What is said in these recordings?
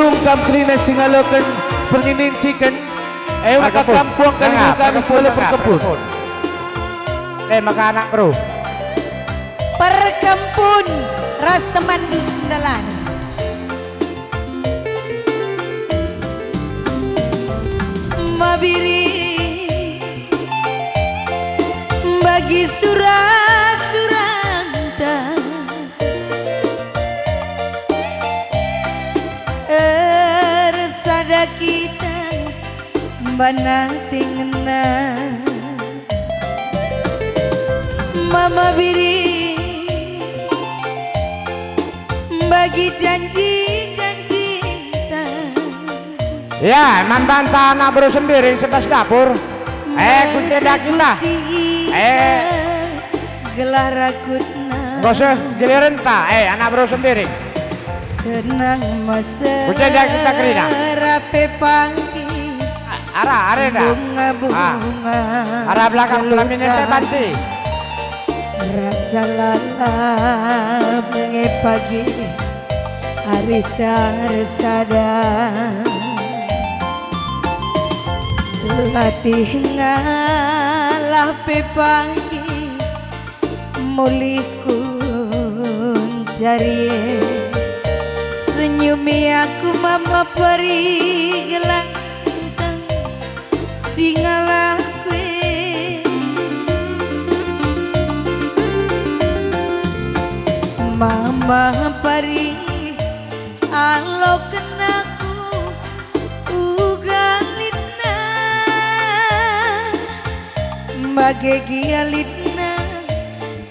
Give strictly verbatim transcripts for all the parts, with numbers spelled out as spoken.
Kam kerina si ngaloken penginin chicken, e maka kam puangken kami si ngalo perkempun. E maka anak beru. Perkempun ras teman sendalan. Mabiri bagi sura-suranta. Ersada kita bana tingena. Mama biri bagi janji-janjinta. Ya, man banta anak beru Sembiring sebas dapur. Eh, kunceda kita. Eh. Gelah rakutna. Enggo seh gilirenta, eh, anak beru Sembiring. Senang mesra. Kunceda kita kerina. Rape pagi. A-, ara, arenda. Bunga-bunga. Ah. Ara belakang pelamin ente banci. Rasa lalap nge pagi. Ari tarsada latih ngalah pe pagi mulihku ncari senyumi aku mama pari gelah si ngalahku e. Mama pari aloken aku uga litna, bage gia litna,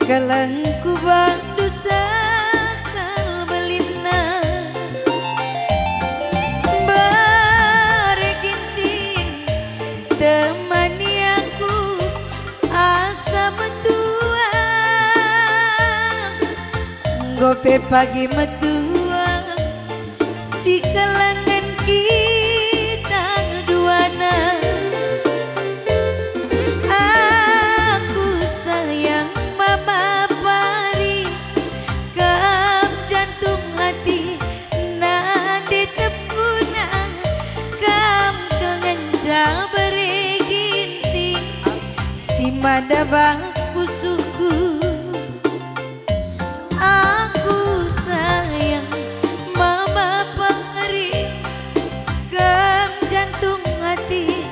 kelengku bandu sakal belinna. Bare Ginting, temani aku asa metua, enggo pe pagi metua, sikelengen kita duana. Aku sayang mama pari, kam jantung hati, nande tepuna, kam kal ngenca bere Ginting, si mada bas pusuhku. Aku sayang mama pari, kam jantung hati,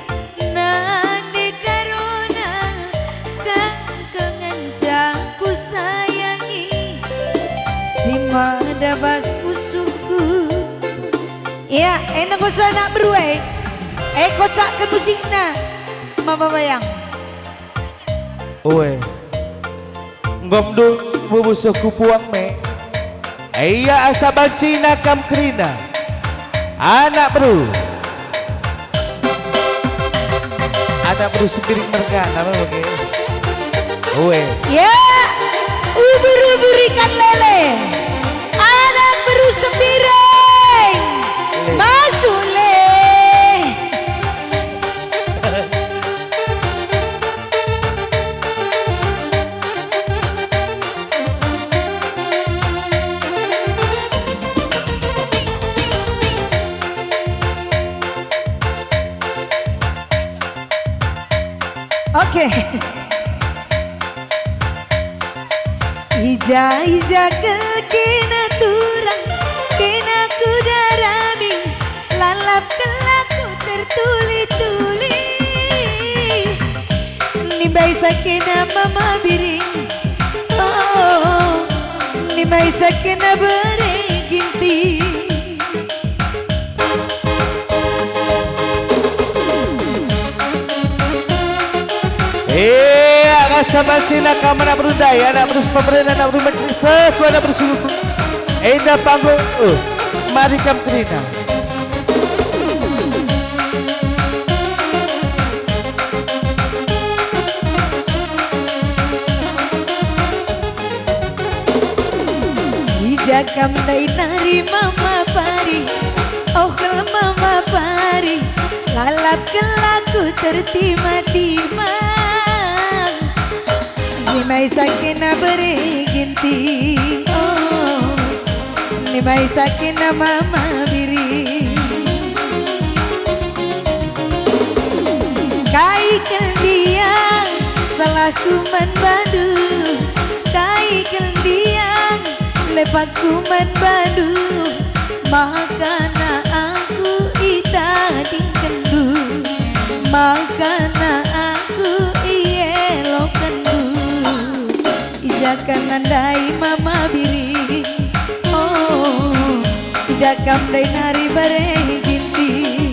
nande karona, kam kal ngenca kusayangi, si mada bas pusuhku. Ya, enda kuso anak beru e. E, kocakken musikna, mama bayang. Ue. Enggo mdung bubusuh ku puang me. Ia asa banci nakam kerina. Anak beru. Anak beru Sembiring mergana me bage. Ue. Ya, ubur-ubur ikan lele. Anak beru Sembiring. Masuk le. Oke. I ja-i ja kal kena turang, kena kuda rami, lalap kal aku tertuli-tuli. Nimbai sa kena mama biri, oh, nimbai sa kena bere Ginting. Eh, asa banci nakam anak beru ndai, anak beru si pemeren, anak beru majelis, eh, anak beru si. Enda panggung, eh, mari kam kerina. I ja kam ndai nari mama pari, oh kal mama pari, lalap kal aku tertima-tima. Nimai sa kena bere Ginting, oh, nimai sa kena mama biri. Aku man bandu, kai kel ndiang, lepakku man bandu, makana aku itadingkenndu, makana aku ielokenndu. I ja kam ndai mama Biring, oh, i ja kam ndai nari bare Ginting.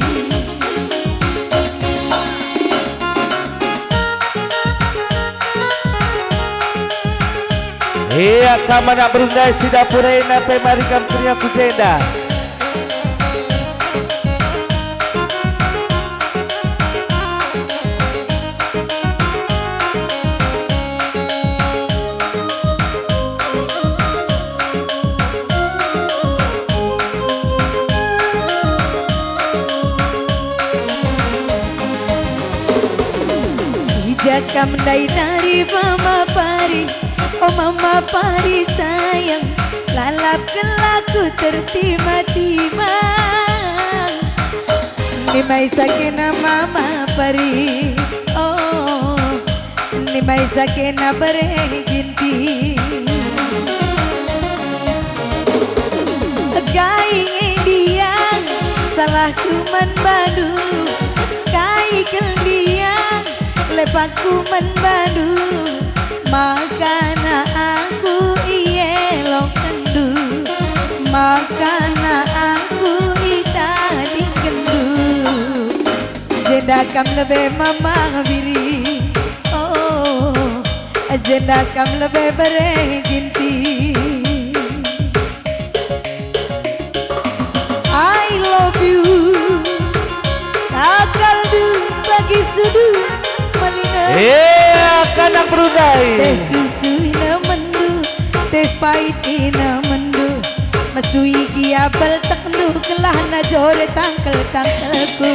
Ia kam anak beru ndai si dapur ena pe mari kam kerina ku jenda. I ja kam ndai nari mama Pari, oh mama Pari sayang, lalap kel aku tertima-tima. Nimai sakena mama Pari, oh, nimai sakena bare Ginting. Kai nge ndiang, salahku man bandu, kai kel ndiang, lepakku man bandu, makana aku ielokenndu, makana aku itadingkenndu. Jenda kam lebe mama Biring, oh, jenda kam lebe bare Ginting. I love you. Takaldu bagi sudu malinga. Eh, kanak berundai. Teh susu ina mendu, teh pait ina mendu. Mesui gia beltekndu, gelahna jore tangkel-tangkelku.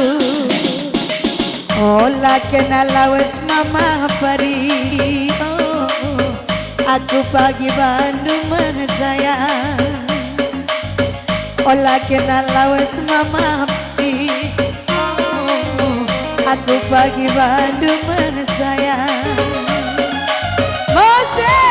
Ola kena lawes mama Pari, oh, aku pagi bandu me sayang. Ola kena lawes mama Pari, oh, aku pagi bandu me sayang. Mose!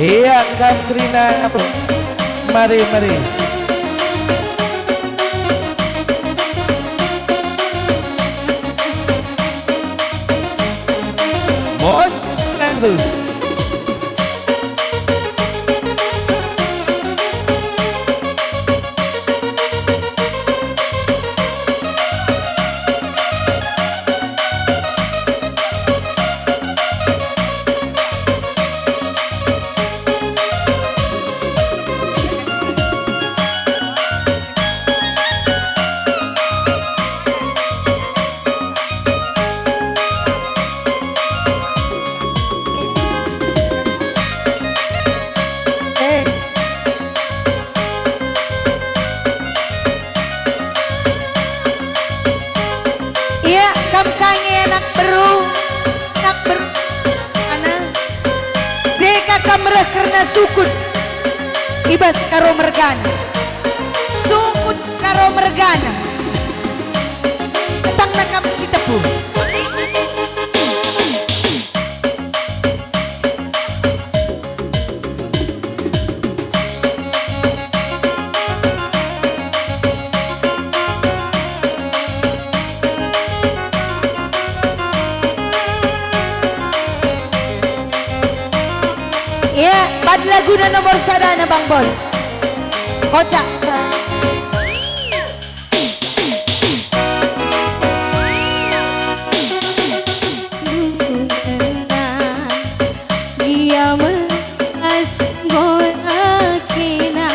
Ia kam kerina. Mari, mari. Bos, terus. Eh. Ia, kam ka nge anak beru, anak beru, ana. Je ka kam reh kerna sukut i bas Karo mergana. Sukut Karo mergana. Ketangna kam si tepu. Iya, bat laguna nomor sadana, Bang Boy. Kocak. Ia me enggo kena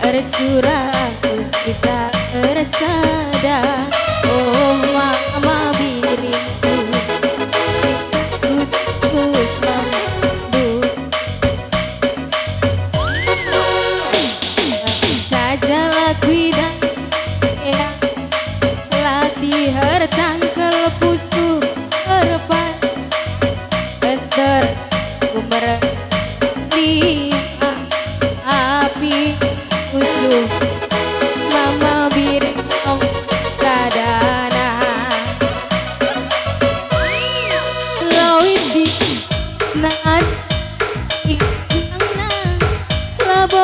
ersurat kita ersada. Oh, mama biringku, si ku tunggu selalu. Sajalah kuidah, ya, latih ertangkel pusuh erpan, enter kumer lima api susuh.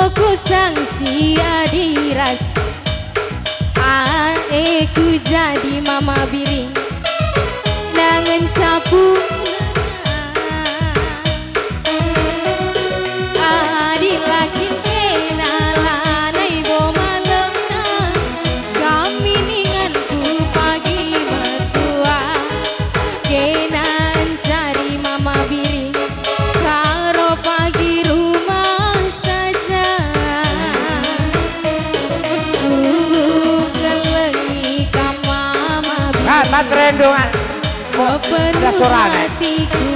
Ku sangsi adi ras ae ku jadi mama biring. Nangen capu adi la kin kena lanai bo malemna. Kami ninganku pagi metua, kena encari mama biring, karo pagi rumah saja. Ku kelengi kam mama biring. Mat, mat, rendungan. Sepenuh hatiku.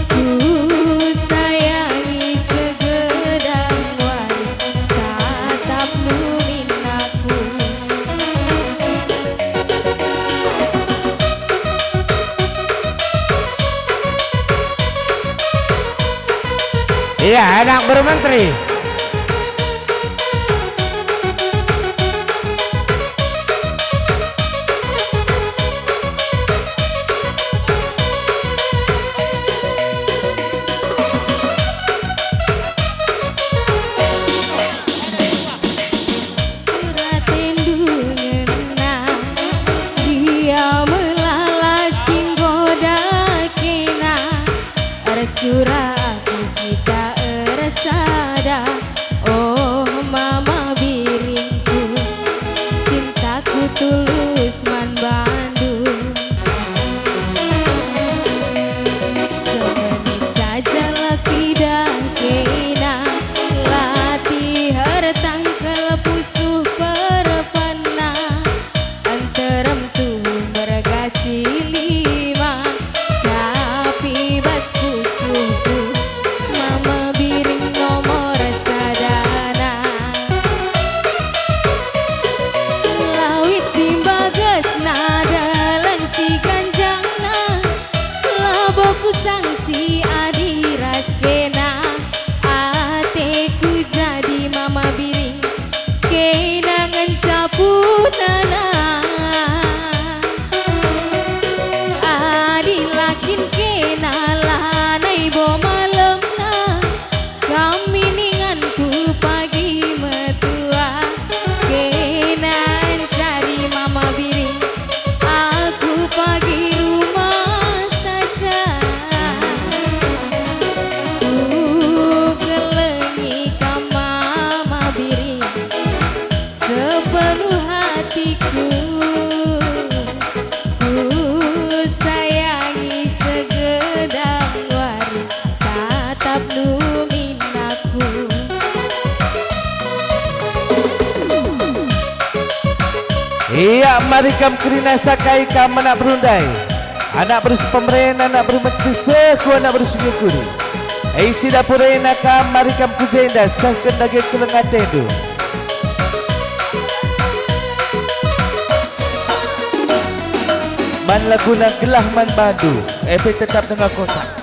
Ku sayangi segedang wari, tatap numin aku. Iya, anak bermenteri. Suratendu ngena, dia melala si nggoda kena. Ersura aku kita ersada, oh mama biringku, cintaku tulus man bandu. Semenit saja la kuidah kena, latih ertangkel pusuh perpanna. Nterem tuhu mergasi lima, tapi bas pusuhku mama biring nomor sadana. Lawit si mbagesna, dalan si ganjangna, labo kusangsi adi ras kena, ateku jadi mama biring. Kena ngenca punana. Adi la kin kena lanai bo malemna, kami ninganku pagi metua. Kena encari mama biring, aku pagi rumah saja. Ku kelengi kam mama biring, sepenuh hatiku. Ku sayangi segedang wari, tatap numin aku. Ia, mari kam kerina sakai kam anak beru ndai. Anak beru si pemeren, anak beru menteri seh ku anak beru si ngukuri. Isi dapur ena kam, mari kam ku jenda, sehken dage keleng atendu. Man laguna gelah man bandu, e pe tetap denga kocak.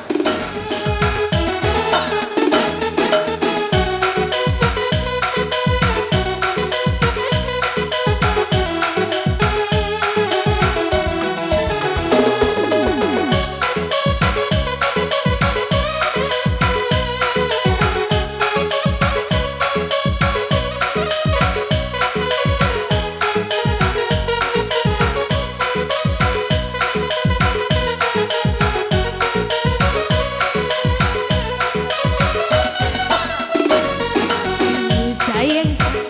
Sayang, sayang.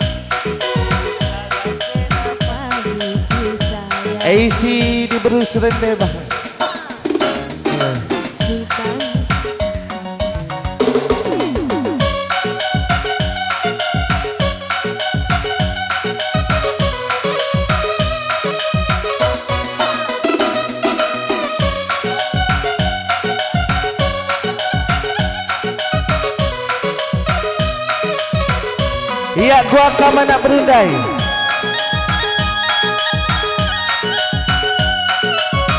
Isi diberu serende bah. Ia, kuakap anak beru ndai.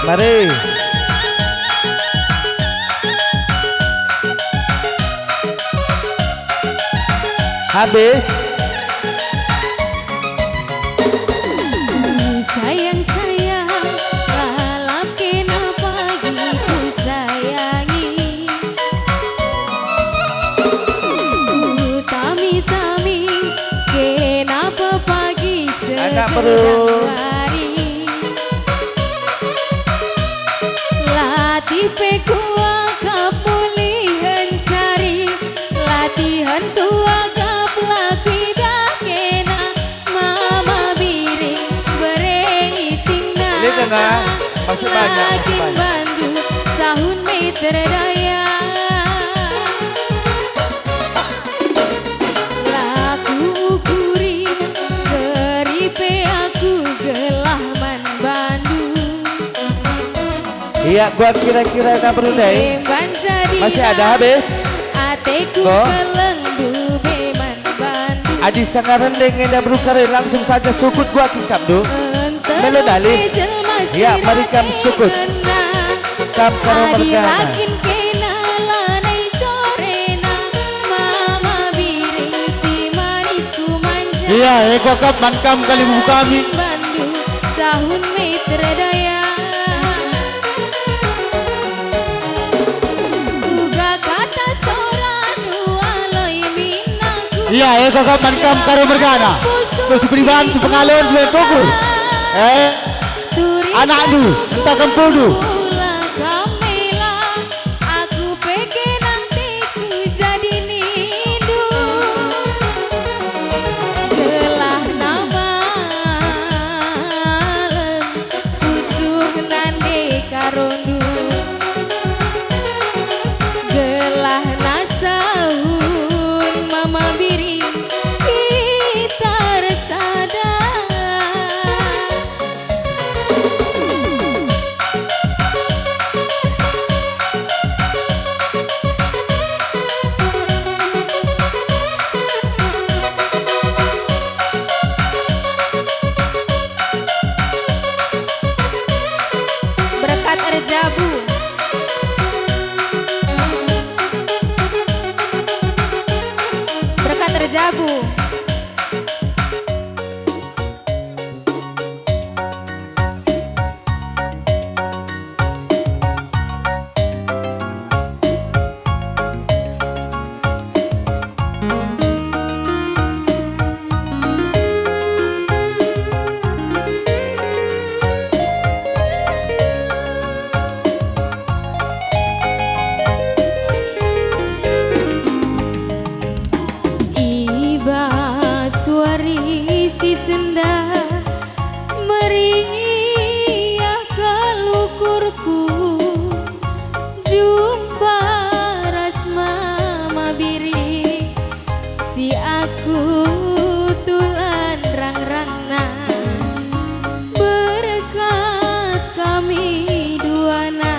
Mari. Habis. Sayang, sayang, lalap kena pagi ku sayangi. Nak beru. Latih pe kuakap mulihen cari, latihen tuakap la kuidah kena, Mama Biring bere itingna. Lihat dengar, masih banyak, masih banyak. Bandu sahun meter daya. La kuukuri, geri pe aku gelah man bandu. Iya, buat kira-kira na berundai. Emban jadi masih ada habis? Ateku keleng dube man bandu. Adi sanga rendeng enda berukare langsung saja sukut gua kikap du. Melo dalih. Ya, mari kam sukut. Kam karo mergana. Adi la kin kena lanai jorena, Mama Biring si manis ku manja. Iya, eko kap man kam kalimbubu kami. Bandu sahun meter daya. Uga kata sora dua loi minaku. Iya, eko kap man kam karo mergana. Terus beriban, sepengalon, sepengalon. Eh. Anakndu, entah kempulndu. Aku pe kenang teku jadi nindu. Gelah namalem pusuh nande karondu. Gelah nasahun Mama Biring kita ersada. Berkat erjabu. Berkat erjabu. I bas wari si sendah, meriah kal ukurku, jumpa ras Mama Biring, si aku tulan rang-rangna. Berkat kami duana,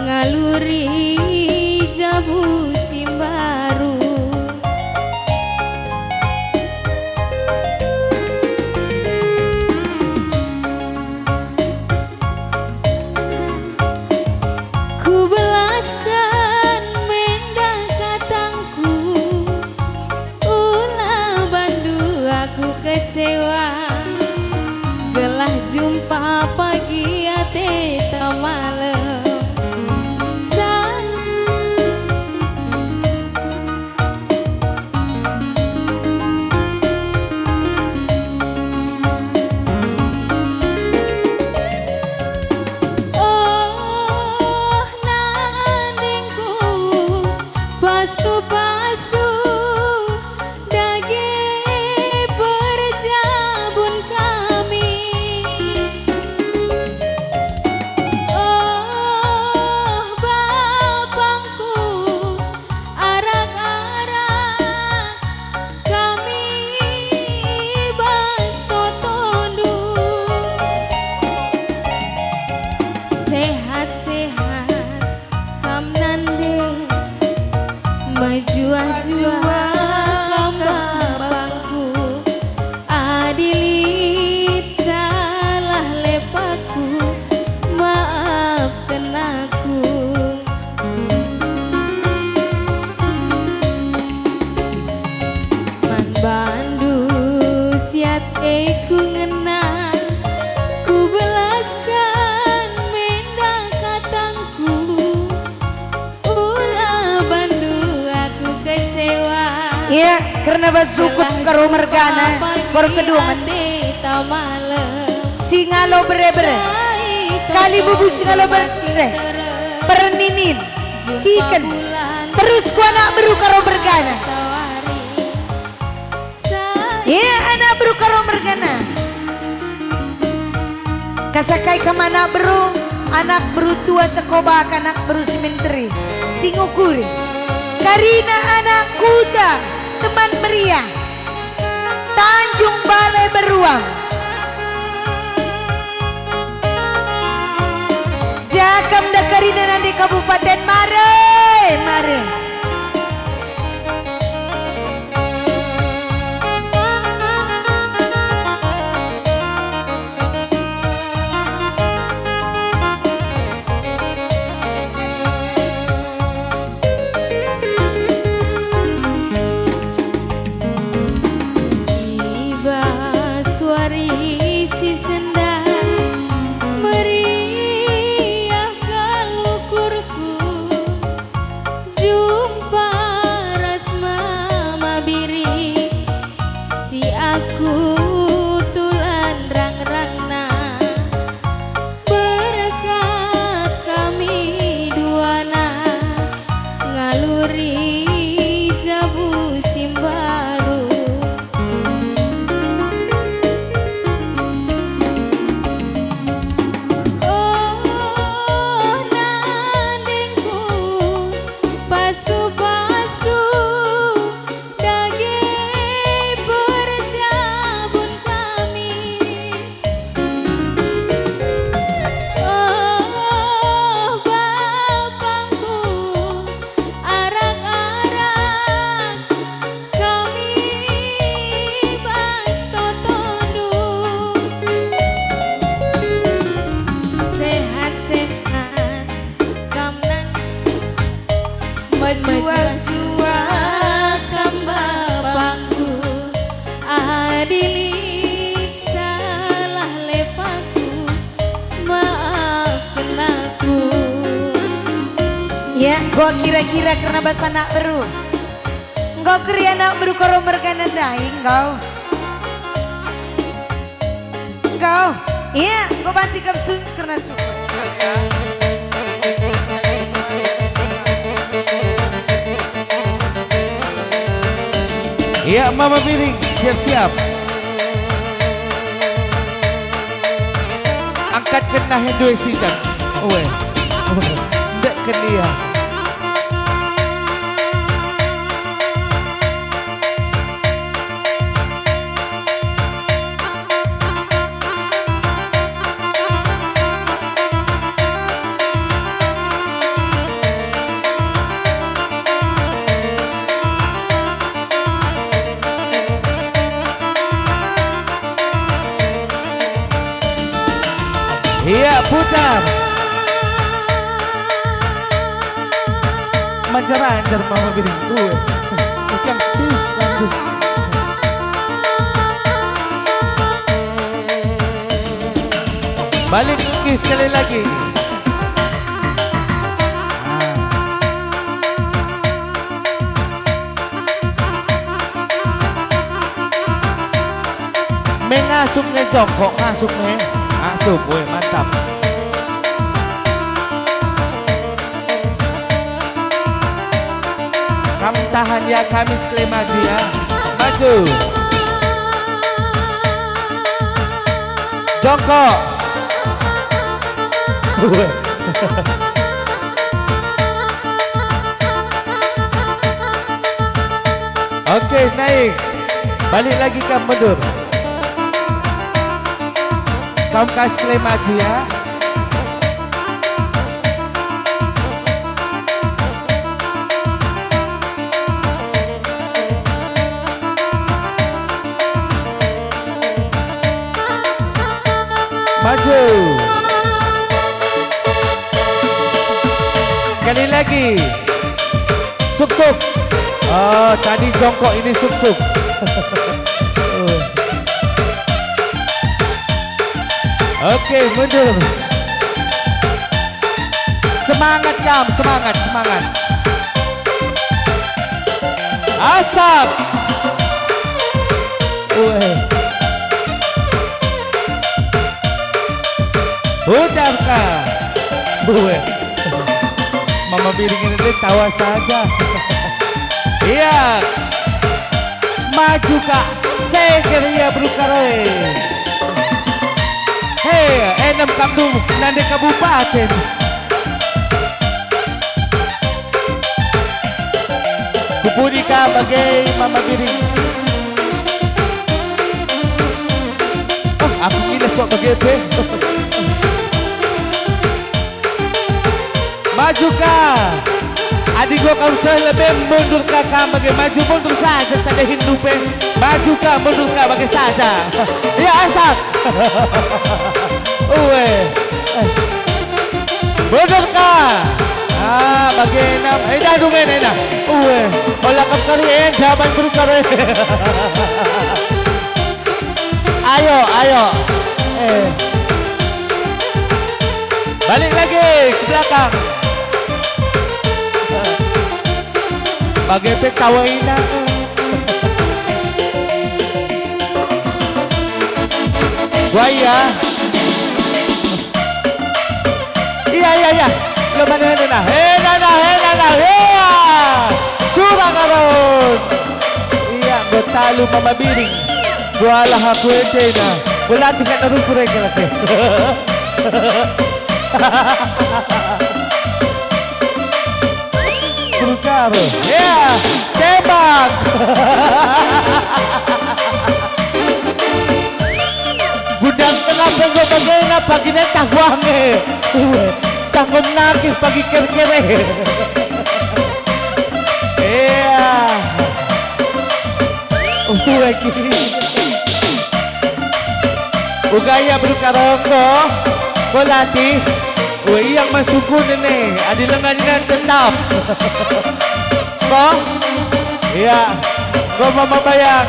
ngaluri jabu si mbaru. Kubelaskan mendah katangku, ula bandu aku kecewa, gelah jumpa pagi ateta malem. Sa- Oh, nandingku, pasu-pasu dage perjabun kami. Oh, bapangku, arak-arak kami i bas totondu. Sehat-sehat kam nande, mejuah-juah kam bapangku. Adi lit salah lepakku, maafken aku. Man bandu siat e ku ngena, kubelaskan mendah katangku. Ula bandu aku kecewa. Iya, kerna bas sukut karo mergana, kor kedungen. Singalo bere-bere. Kalibubu singalo bere. Perninin. Ciken. Terus ku anak beru Karo mergana. Ia anak beru Karo mergana. Kasakai kam anak beru, anak beru tua Cekobak, anak beru si menteri, si ngukuri. Karina anak kuta, teman meriah. Tanjung Balai Beruang. Jakam da karina nande Kabupaten Mare, Mare. I bas wari si sendah, meriah kal ukurku, jumpa ras Mama Biri, si aku tulan rang-rangna. Berkat kami duana ngaluri jabu si mbaru. Oh, nandingku, pasu-pasu dage perjabun kami. Oh, bapangku, arak-arak kami bas totondu. Sehat-sehat kam nang. Mejuah-juah kam bapangku, adi lit salah lepaku, maafken aku. Ya, enggo kira-kira kerna bas anak beru. Enggo keri anak beru Karo mergana ndai, enggo. Enggo. Iya, enggo banci kam su-, kerna syukur. Iya, Mama Biring, siap-siap. Angkatken nahe dua sikat. Ue. Ndekken ia. Iya, putar. Manjar-anjar Mama Biring. Ue. Ikang cus, lagu. Balik lagi, sekali lagi. Ah. Me ngasup nge jongkok, ngasup nge. Ngasup, weh, mantap. Kam tahan ya, kami sekali maju ya. Maju. Jongkok. Oke, naik. Balik lagi kam mundur. Kam kas kle maju ya. Maju. Sekali lagi. Suk, suk. Oh, tadi jongkok, ini suk, suk. Oke, mundur. Semangat kam, semangat, semangat. Asap. Weh. Udah ka. Bue. Mama Biring ini deh tawa saja. Iya. Maju ka. Seger ia berukaroe. Hei, enem kam dulu. Nande kabupaten. Kupudi ka bage Mama Biring. Oh, aku ngiles kok bage pe. Maju ka. Adi gua kau seh lebe mundur ka kam bage, maju mundur saja sada hindu pe. Maju ka, mundur ka bage saja. Ya, asap. Uwe. Eh. Bener ka? Ah, bage enam. Eh, dah dungen, eh, dah. Uwe. Ola kam kari, eh, jaman beruka, eh. Ayo, ayo. Eh. Balik lagi ke belakang. Bage pe kawaina. Wah, iya. Iya, iya, iya. Lo mana, mana, nah. Eh, nah, nah, eh, nah, nah, iya. Surang arun. Iya, enggo talu Mama Biring. Bualah aku ente, nah. Belatih kan ruku reke lagi. Berukar. Ya, tembak. Gudang tengah penggo bagena pagi nentah wange. Uwe, tanggung nangkih pagi kere-kere. Iya. Uwe ki. Uga ia beruka rongko, ko latih. Uwe, ia masukun ini, adi lengan ini tetap. Ko? Iya. Ko Mama Bayang.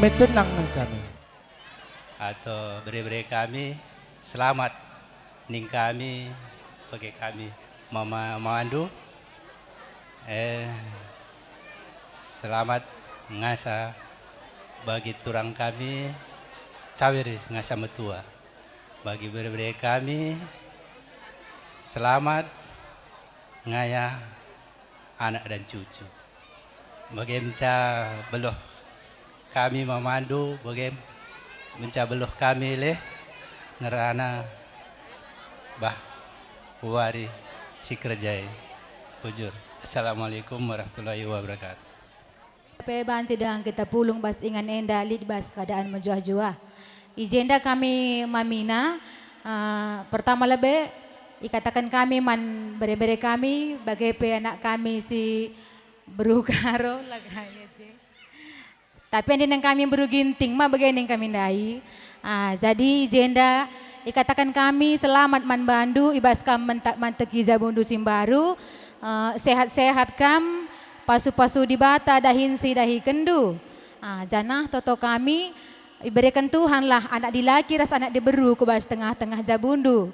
Metenang kami. Atau bere-bere kami, selamat ning kami, bage kami mama mandu. Eh, selamat ngasa bagi turang kami, cawir ngasa metua. Bagi bere-bere kami, selamat ngayah anak dan cucu. Bage menca beluh kami mamandu, bage menca beluh kami leh ngerana bah wari si kerjai. Bujur. Assalamualaikum warahmatullahi wabarakatuh. Pe banci dengan kita pulung bas ingan enda lit bas keadaan mejuah-juah. I jenda kami mamina, eh, pertama lebe ikataken kami man bere-bere kami, bage pe anak kami si beru Karo, lagaya je. Tapi adi nang kami beru Ginting ma bage nang kami ndai. Ah, jadi i jenda ikataken kami selamat man bandu i bas kam menta-, manteki jabundu si mbaru, eh, sehat-sehat kam, pasu-pasu Dibata dahin si idahikenndu. Ah, janah toto kami ibereken Tuhanlah anak dilaki ras anak diberu ku bas tengah-tengah jabundu.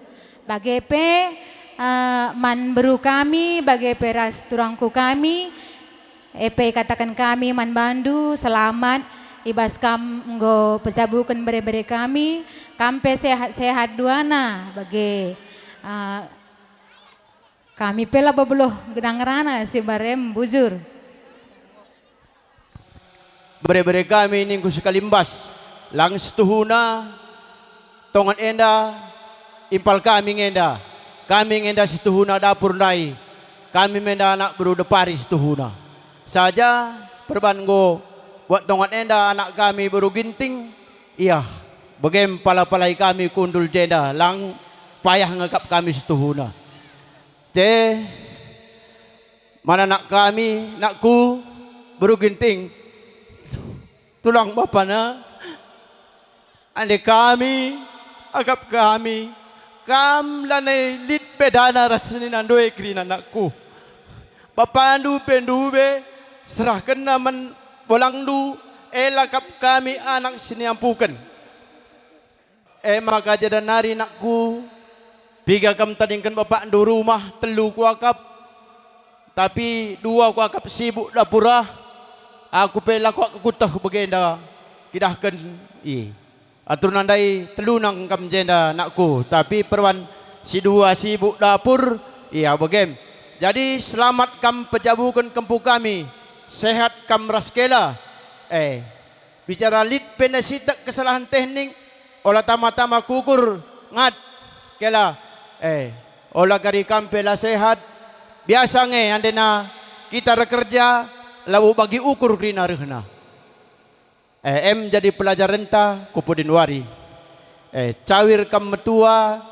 Bage pe, eh, man beru kami, bage pe ras turangku kami, e pe ikataken kami man bandu, selamat i bas kam enggo pejabuken bere-bere kami, kam pe sehat-sehat duana, bage, eh, kami pe labo beluh gedang ngerana si mbarem bujur. Bere-bere kami ningku sekalimbas, lang situhuna tongan enda impal kami ngenda, kami ngenda situhuna dapur ndai, kami menda anak beru depari situhuna. Saja perban enggo buat tongan enda anak kami beru Ginting, iah, begem pala-palai kami kundul jenda lang payah ngekap kami situhuna. Te, mana nak kami, nakku, beru Ginting, tulang bapana, ande kami, akap kami, Kam lanai lit bedana ras senina ndoi kerina anakku. Bapandu pe ndube, serahkenna man bolangndu, e lakap kami anak si niampuken. E maka jenda nari anakku, piga kam tadingken bapakndu rumah telu kuakap, tapi dua kuakap sibuk dapur ah. Aku pe la kuakap kuteh bagenda kidahken i. Aturna ndai telu nang kam jenda anakku, tapi perban si dua sibuk dapur, ia bagem. Jadi selamat kam pejabuken kempu kami, sehat kam ras kela. Eh, bicara lit pe nda sitek kesalahen teknik, ola tama-tama kukur, ngat, kela, eh, ola kari kam pe la sehat, biasa nge andena kita erkerja, labo bagi ukur kerina rehna. Eh, em jadi pelajarenta ku pudin wari. Eh, cawir kam metua,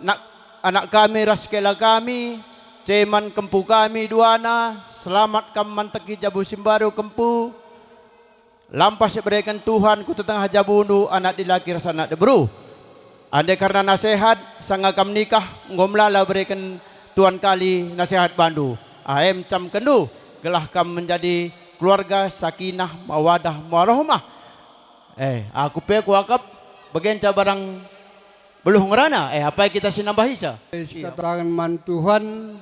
nak, anak kami ras kela kami, ceman kempu kami duana, selamat kam manteki jabu si mbaru kempu. Lampas ibereken Tuhan ku tengah-tengah jabundu anak dilaki ras anak diberu. Ande kerna nasehat, sanga kam nikah, enggo melala bereken Tuan kali nasehat bandu. Aem camkenndu, gelah kam menjadi keluarga sakinah, mawadah, warahmah. Eh, aku pe kuakap bagenca barang beluh ngerana. Eh, apai kita si nambahisa? Iya. Sikataken man Tuhan,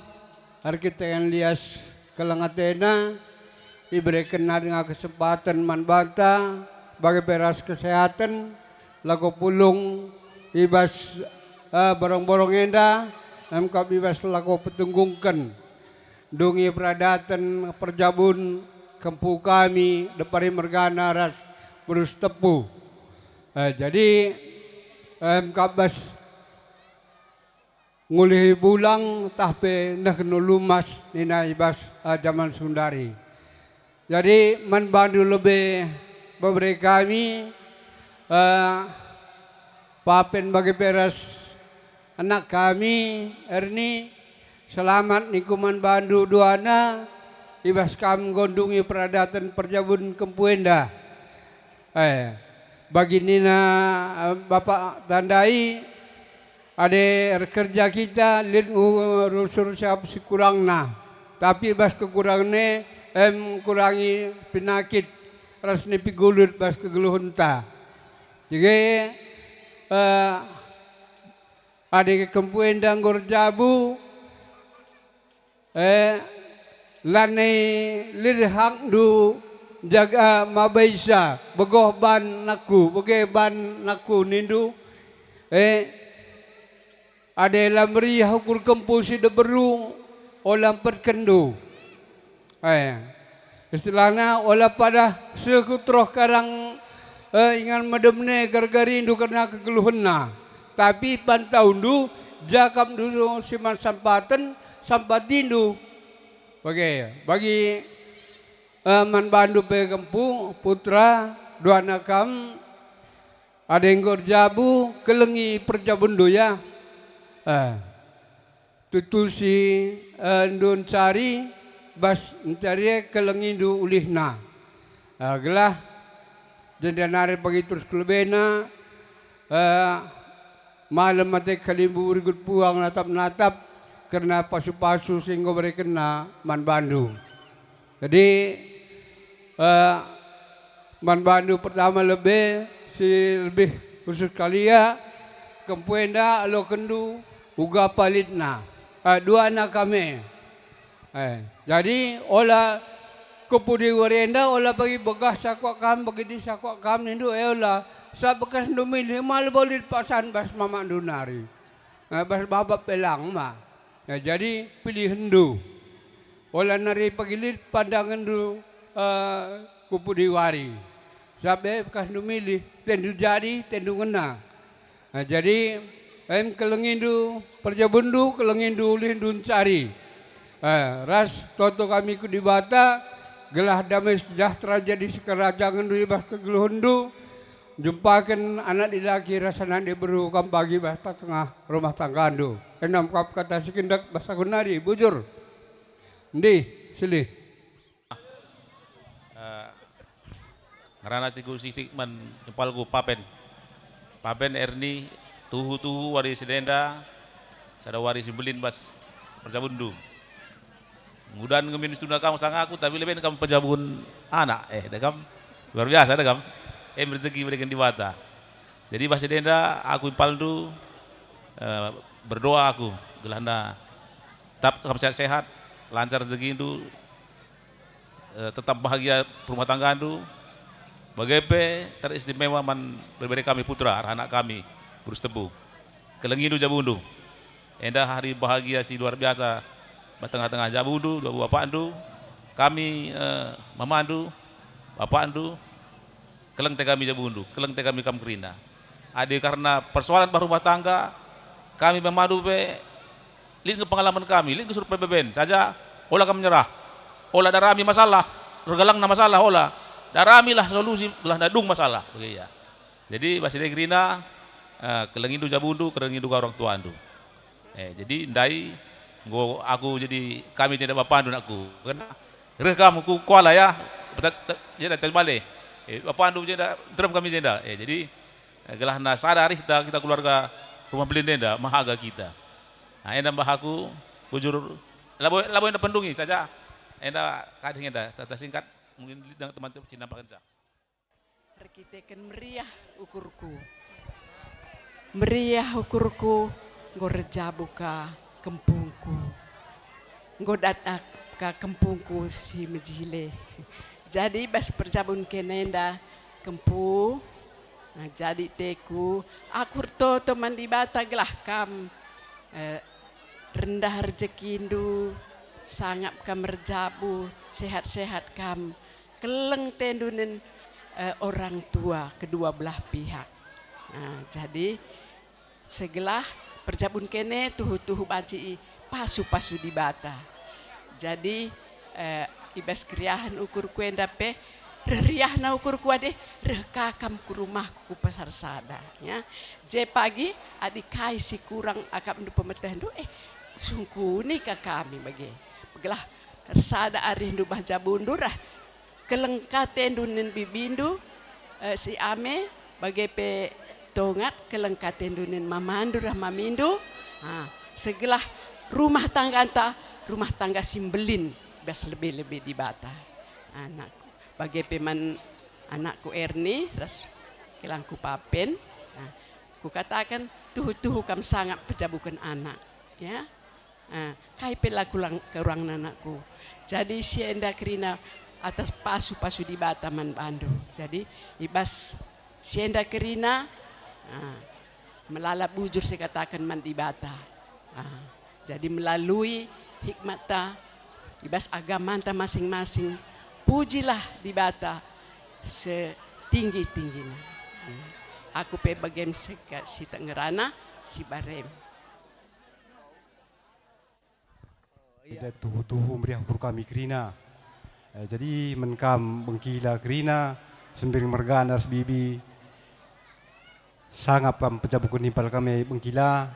erkiteken lias keleng atena, iberekenna denga kesempaten man banta, bage pe ras kesehaten, lako pulung i bas, eh, borong-borong enda, em kap i bas lako petunggungken. Ndungi peradaten perjabun kempu kami depari mergana ras berus tepu. Eh, jadi, em kap bas ngulihi bulang tah pe nehken ulu emas nina i bas, eh, jaman sundari. Jadi man bandu lebe bebere kami, eh, Papen bage pe ras anak kami, Erni, selamat ningku man bandu duana, i bas kam enggo ndungi peradaten perjabun kempu enda. Eh, bagi nina, eh, Bapak Tandai, adi erkerja kita lit ngu-, rusur siap sikurangna, tapi bas kekurangen e, em kurangi penakit ras nipi gulut bas kegeluhenta. Jage, eh, adi kempu enda enggo erjabu, eh, lanai lit hakndu jaga mabaisa, begoh ban nakku, bage ban nakku nindu, eh, adi la meriah ukur kempu si diberu, ola mpetkenndu. Eh, istilahna ola padah seh ku teruh karang, eh, ingan medem ne gargarindu kerna kegeluhenna. Tapi pantaundu, jakapndu si man sampaten, sampatindu. Bage, bagi, eh, man bandu pe kempu, putra, duana kam, adi enggo erjabu, kelengi perjabunndu ya. Eh. Tutusi, eh, ndun cari, bas ncari e kelengindu ulihna. Eh, gelah jenda nari pagi terus kelebena, eh, malem ate kalimbubu rikut puang natap-natap kerna pasu-pasu si enggo berekenna man bandu. Jadi, eh, man bandu pertama lebe si lebih khusus kalia, kempu enda alokenndu uga palitna, eh, duana kami. Eh, jadi ola kempu di wari enda ola bagi begah sakuak kam, bagi di sakuak kam nindu, eh, ola, sabap bekasndu milih, mal bo lit pasan bas mamakndu nari. Eh, bas babap pe lang ma. Nah, jadi pilihenndu. Ola nari pagi lit pandangenndu, eh, ku pudi wari. Sabap e bekasndu milih, tendu jadi, tendu ngena. Nah, jadi, em kelengindu, perjabunndu, kelengindu, ulihndu ncari. Eh, ras toto kami ku Dibata, gelah damai sejahtera jadi sekerajangenndu i bas kegeluhenndu, Jumpaken anak dilaki ras anak diberu kam pagi bas tengah rumah tanggandu. Enam kap kata si kendek bas aku nari, bujur. Ndih, silih. Eh, ngerana tiku sitik man kepalku Papen. Papen Erni, tuhu-tuhu wari si enda, Sada wari si mbelin bas perjabunndu. Ngudan nge min situhuna kam sanga aku, tapi leben kam pejabun anak. Eh, da kam? Luar biasa da kam? Eh, merjeki ibereken Dibata. Jadi bas si enda aku impalndu, eh, berdoa aku, gelahna tap kam sehat-sehat, lancar rejekindu, eh, tetap bahagia perumah tanggandu, bage pe teristimewa man bere-bere kami putra, arah anak kami, Berus Tebu. Kelengindu jabundu. Enda hari bahagia si luar biasa, tengah-tengah jabundu, dua bapakndu, kami, eh, mamandu, bapakndu, keleng te kami jabundu, keleng te kami kam kerina. Adi karena persoalan bah rumah tangga, kami mamandu pe, lit nge pengalaman kami, lit nge survei beben saja, ola kam menyerah. Ola darami masalah, ergalangna masalah, ola. Daramilah solusi, gelah nadung masalah, bage ia. Jadi, bas si enda kerina, eh, kelengindu jabundu, kelengindu ka orang tuandu. Eh, jadi, ndai, enggo aku jadi kami jenda bapandu nakku. Kena, reh kam ku Kuala ya, petat-, te-, jenda Tanjung Bale. Eh, bapandu jenda, nterem kami jenda. Eh, jadi, eh, gelahna sada arihta kita keluarga rumah mbelin enda, mehaga kita. Nah, enda mbah aku, bujur, labo, labo enda pendungi saja. Enda kading enda, tata singkat, mungkin lit teman-teman cina pakenca. Erkiteken meriah ukurku. Meriah ukurku, enggo erjabu ka kempungku. Enggo datap ka kempungku si mejile. Jadi bas perjabun kene enda, kempu, nah, jadi teku, aku ertoto man Dibata gelah kam, eh, rendah rejekindu, sangap kam erjabu, sehat-sehat kam, keleng tendu nen, eh, orang tua kedua belah pihak. Nah, jadi segelah perjabun kene tuhu-tuhu banci ipasu-pasu Dibata. Jadi, eh, i bas keriahen ukurku enda pe, reh riahna ukurku ade, reh ka kam ku rumahku ku Pasar Sada, ya. Je pagi, adi kai si kurang akapndu pemetehndu, eh, sungkuni ka kami bage. Gelah ersada arihndu bah jabundu reh, keleng ka tendu nen bibindu, eh, si Ame, bage pe Tongat, keleng ka tendu nen mamandu reh mamindu. Ha, segelah rumah tangganta, rumah tangga si mbelin bas lebe-lebe Dibata. Anakku, bage pe man anakku Erni ras kelangku Papen. Nah, kukataken, tuhu-tuhu kam sangap pejabuken anak, ya. Ah, kai pe la kulang-, kurangna anakku. Jadi si enda kerina atas pasu-pasu Dibata man bandu. Jadi i bas si enda kerina, ah, melala bujur sikataken man Dibata. Ah, jadi melalui hikmatta i bas agamanta masing-masing, pujilah Dibata setinggi-tinggina. Hmm. Aku pe bagem seka si tengerana si barem. Enda tuhu-tuhu meriah ukur kami kerina. Eh, jadi man kam bengkila kerina, Sembiring mergana ras bibi, sangap kam pejabuken impal kami bengkila,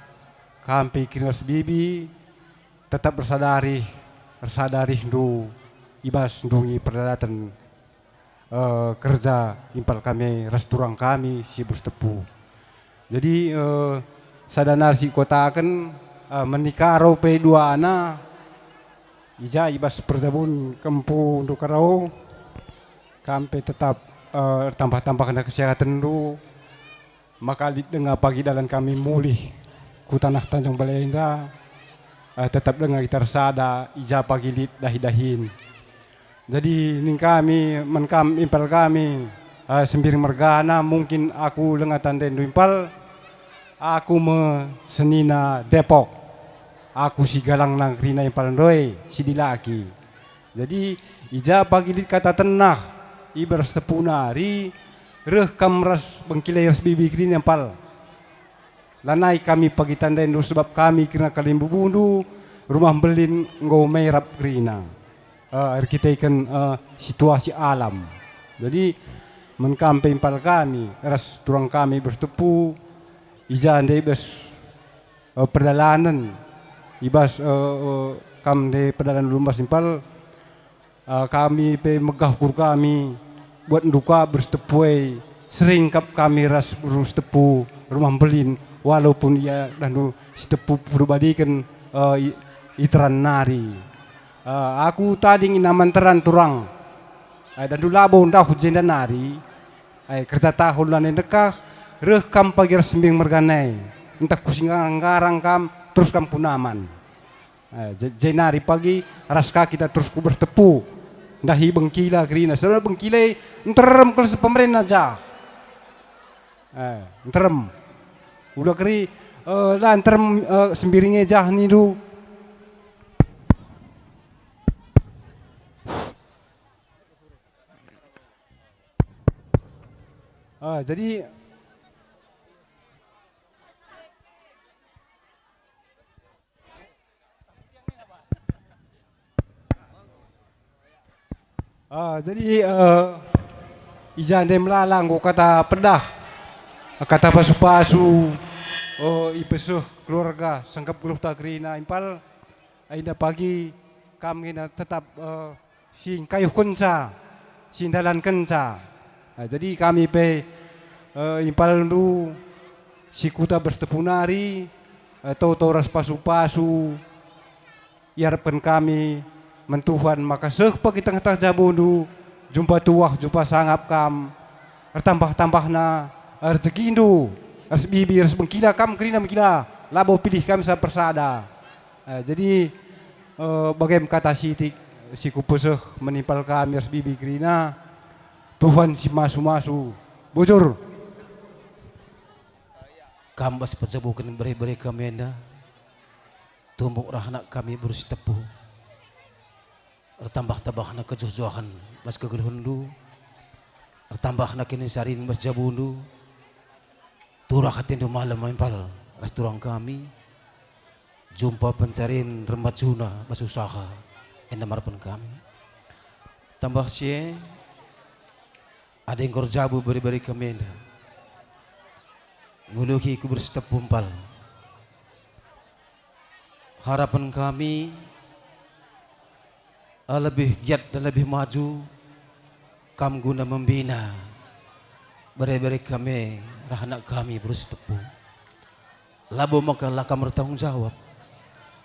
kam pe kerina ras bibi, tetap ersada arih, ersada arihndu i bas ndungi perdalaten eh, kerja impal kami ras turang kami si Berus Tepu. Jadi, eh, sada nari si kutaken, eh, menikaro pe duana, i ja i bas perjabun kempu ndukaro, kam pe tetap, eh, ertambah-tambahna kesehatenndu, maka lit denga pagi dalan kami mulih ku tanah Tanjung Balai enda, eh, tetap denga kita ersada i ja pagi lit dahi-dahin. Jadi ning kami, man kam impal kami, eh, Sembiring mergana, mungkin aku lenga tandendu impal, aku me senina Depok, aku si galangna kerina impal ndoi, si dilaki. Jadi, i ja pagi lit kata tenah, i Berus Tepu nari, reh kam ras bengkila ras bibi kerina impal. Lanai kami pagi tandaindu sebab kami kerina kalimbubundu, rumah mbelin enggo merap kerina, eh, erkiteken, eh, situasi alam. Jadi, man kam pe impal kami, ras turang kami Berus Tepu, i ja ndai bas eh, perdalanen, i bas, eh, eh, kam ndai perdalanen lumbas impal, eh, kami pe megah ukur kami, buat nduka Berus Tepu e, sering kap kami ras Berus Tepu rumah mbelin, Walaupun ia dahndu si tepu pudubadiken, eh, i, i teran nari. Eh, aku tading inna man teran turang. Eh, dahndu labo ndahu jenda nari. Eh, kerja tahun lanai ndekah, reh kam pagi ras Sembing merganai. Ntah ku Singgarang-garang kam, terus kam ku Naman. Eh, je-, jenari pagi ras ka kita terus ku Berstepu. Ndahi Bengkila kerina. Saudara Bengkila nterem kal si pemerena ja. Eh, nterem. Ula keri, eh, la nterem, eh, Sembiring e jah nindu. Ah, jadi, ah, jadi, eh, i ja ndai melala enggo kata pedah, kata pasu-pasu, eh, ipeseh keluarga sengkep geluhta kerina impal. Enda pagi kam ngena tetap, eh, si ngkayuhkenca, si ndalankenca. Nah, jadi kami pe, eh, impalndu si kuta Berstepu nari, eh, toto ras pasu-pasu, iarapken kami man Tuhan maka seh pagi tengah-tengah jabundu, jumpa tuah, jumpa sangap kam, ertambah-tambahna rejekindu, ras bibi, ras Bengkila kam kerina Bengkila, labo pilih kami sa persada. Eh, jadi, eh, bagem kata sitik si kupeseh man impal kami ras bibi kerina, Tuhan si masu-masu. Bujur. Kam bas pejabuken bere-bere kami enda, tumbuk reh anak kami beru si tepu. Ertambah-tambahna kejuah-juahen bas kegeluhenndu, ertambahna kinisarin bas jabundu, turah atendu malem impal ras turang kami, jumpa pencarin rembajuna bas usaha enda marapen kami. Tambah si e, adi enggo erjabu bere-bere kami enda, nguluhi ku beru si tepu impal. Harapen kami, eh, lebih giat dan lebih maju kam guna membina bere-bere kami, reh anak kami beru si tepu. Labo maka la kam ertanggung jawab.